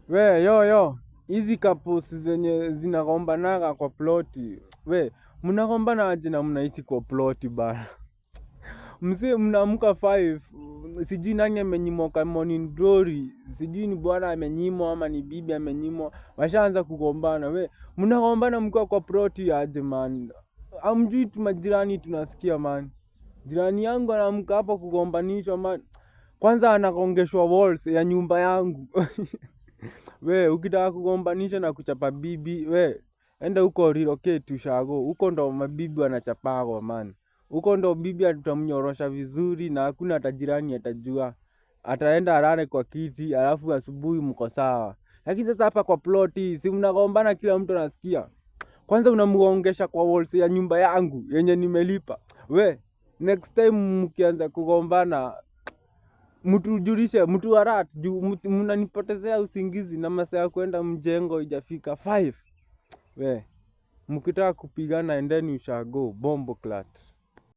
We yo yo, hizi couples zenye zinagombanaga kwa ploti, we mnagombana aje na mnaishi kwa ploti bana? Mzee, mnaamka 5, sijui nani amenyimwa ka morning glory, sijui ni bwana amenyimwa ama ni bibi amenyimwa, washaanza kugombana. We mnagombana mkiwa kwa ploti aje, man? Hamjui tu majirani tunasikia, man. Jirani yangu anaamka hapo kugombanishwa, man. Kwanza anagongeshwa walls ya nyumba yangu. We ukitaka kugombanisha na kuchapa bibi, we enda huko relocate ushago. Huko ndo mabibi wanachapagwa, man. Huko ndo bibi atamnyorosha vizuri na hakuna hata jirani atajua. Ataenda alale kwa kiti, alafu asubuhi mko sawa. Lakini sasa hapa kwa ploti, si mnagombana, kila mtu anasikia. Kwanza unamgongesha kwa walls ya nyumba yangu yenye nimelipa. We next time mkianza kugombana, mtujulishe, mtu alert, juu mnanipotezea usingizi na masaa ya kwenda mjengo ijafika 5. We mkitaka kupigana, endeni ushago, bomboclaat.